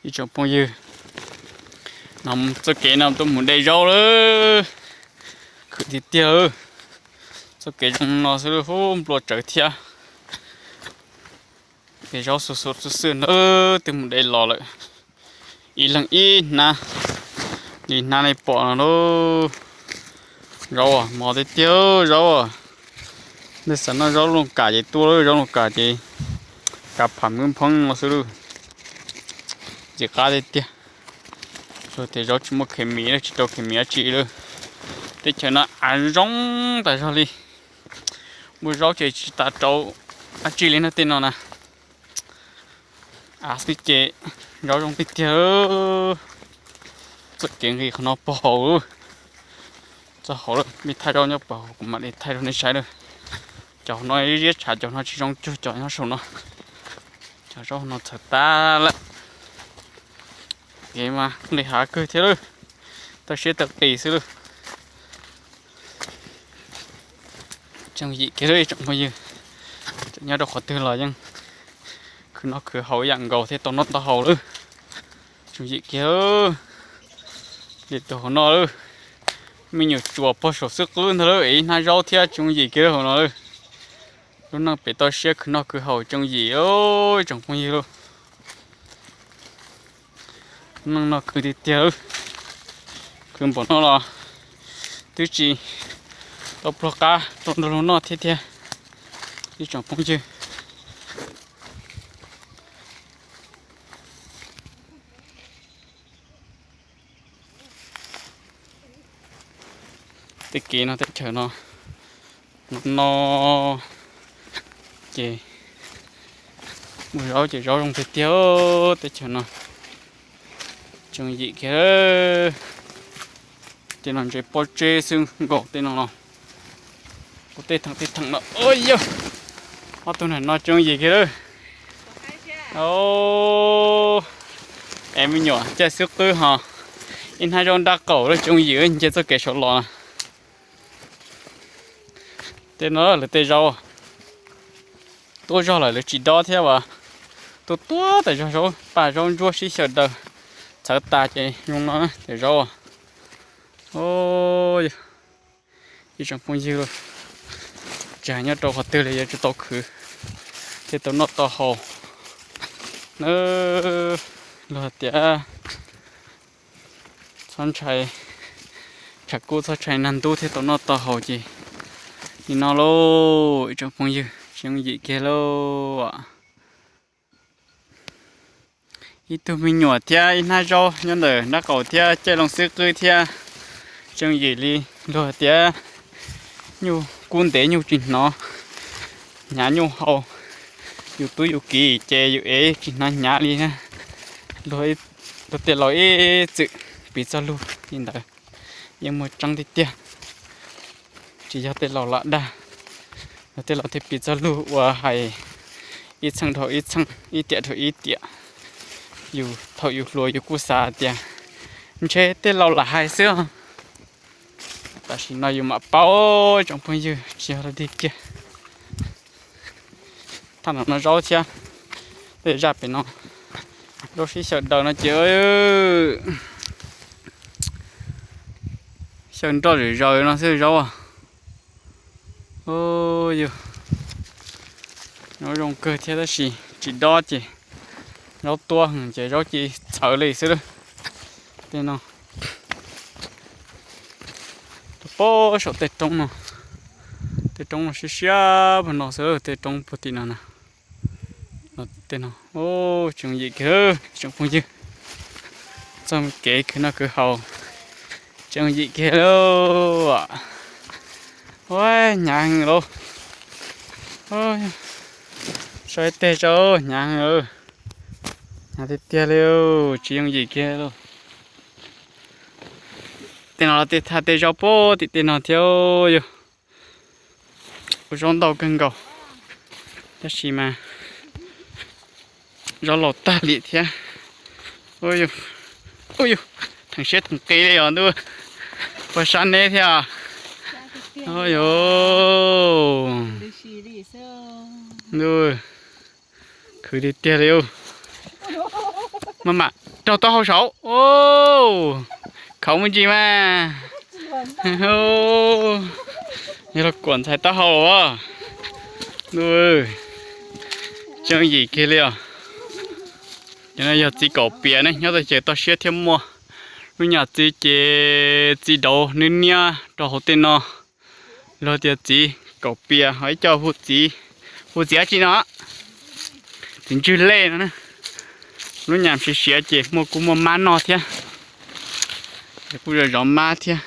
Ib tsoom phooj ywg, no txoj kev no tuaj mus de zaub lawm, khwv tiag tiag lawm. Txoj kev zoo no xwb lub hub nplua tsawv thiab. Kev zaub xu xu xwb xwb na, twb mus de los lawm. Ib leeg ib hnab, li hnab li pom no lauj. Zaub mos tiag tiag zaub. Nej xav noj zaub looj kam ces tuaj lawm, zaub looj kam ces kav pham mwb nphoob no xwb lawm. Ntxim qab tiag tiag. Luag tias zaub tsis muaj khes mis, tsis rau khes mis dab tsi lawm. Teb chaws no av zoo tas zog li. Muaj zaub ces tsis tas rau dab tsi li no tej no na. Av xwb ces zaub zoo tiag tiag. Txoj kev nqis qhov no puag hauv, txog hauv lawm, me thaij zaub nyob puag hauv kuv mam li thaij rau nej saib lawm. Cov no ziab tshav, cov no tsis zoo cuag cov nyob saum no. Cov zaub no txhawv tag lawm. Kev mas nqis hav kawg thiab lawm, tawg siab tawg qis xwb lawm. Tsoom yim kiag lawm ib tsoom phooj ywg, tseem nyob rau qhov twg los yeej khwv noj khwv haus ib yam nkaus thiab tau noj tau haus lawm. Tsoom yim kiag, li tus hauv no lawm, me nyuam tsuas pog saum xwb qwb ntag lawm, ib hnab zaub thiab tsoom yim kiag lawm hauv no lawm. Lub neej pem toj siab khwv noj khwv haus tsoom yim, ib tsoom phooj ywg lauj. Lub neej no khwv tiag tiag, khwv npaum no los twb tsis tau pluag qab rau nrog luag noj thiab tiag, ib tsoom phooj ywg. Tej kev no teb chaws no, no ces mus zaub ces zaub zoo tiag tiag teb chaws no. Tsoom yim kiag, tej no ntses pob tseb xwb nkaus tej no los. Kuv tej theem tej theem no, yog ob tug no tsoom yim kiag lawm. Es me nyuam caij xwb qwb ho, ib hnab zaub nrab qaum lawm tsoom yim, nce txoj kev saud los. Tej no lawv tej zaub tuab zog lawm lawv tsis dob thiab as. Tuab tuab tas zog, zaub paj zaub ntsuab sib xyaw daws txhawv tas ces zoo no tej zaub. Ib tsoom phooj ywg, tsis hais nyob rau qhov twg li yuav tsum tau khwv thiaj tau noj tau haus na. Luag tias txhob ntshai tshav kub txhob ntshai nag ntub thiaj tau noj tau haus ces nim no lauj ib tsoom phooj ywg, tsoom yim kiag lauj. Ib tug me nyuam thiab ib hnab zaub nyob ntawm nrab qaum thiab caij loo xwb qwb thiab. Tsoom yim li luag tias nyuj kub ntev nyuj tsis hnov, hnyav nyuj hau, yus tub yus kiv ces yus ev tsis hnov hnyav li na. Luag tej laus ib txwm piv txoj lug li ntawd yeej muaj tseeb tiag tiag. Tsis yog tej laus lam dag, yog tej laus thiaj piv txoj lug uas hais ib txheej dhau ib txheej, ib tiam dhau ib tiam. Yus thaum yus hluas yus kuj xav tias ntshe tej laus lam hais xwb. Tam sim no yus mam paub tsoom phooj ywg tsis yog li kiag. Thaj no no zaub thiab, tej zaj pem no zaub sib xyaw daws no ces xyaw nroj zom zaws no xwb zaub. Yus, zaub zoo kawg thiab tab sis tsis dob ces zaub tuab ces zaub cia txhawv li xwb lawm. Tej no, pob saum tej roob no, tej roob no siab siab pag no xwb, tej roob puag tim no na. Tej no, tsoom yim kiag tsoom phooj ywg, txoj kev khwv noj khwv haus, tsoom yim kiag lauj. Ua hnyav heev lauj. Saib tej tso, hnyav heev, hnyav tiag tiag li, tsis yooj yim kiag lauj. Tej no los tej thaj tej zaub puag tim tej no thiab yog ua zaub ntau kawg nkaus, tab sis mas zaub laus tag li thiab. Ua yus, theem siab theem qis li os ntuj, puas sab neb thiab. Yus, ntuj, khwv tiag tiag li. Maj mam raug taub hau saud. Khaum me ntsis mas. Yog los kuam ntxhais taub hau as. Tseeb yim kiag li os. Cov no yog txiv kaum pias ne, nyob txog caws toj siab thiaj muaj. Lub nyuam txiv ces txiv dauv nwb niab rau hauv tej no. Luag tias txiv kaum pias ho ib co hu txiv, hu txiv dab tsi no? Txiv ntswg lej no na. Lub nyuam siav siav ces muaj kuj muaj mab noj thiab. Kuj zov zov mab thiab.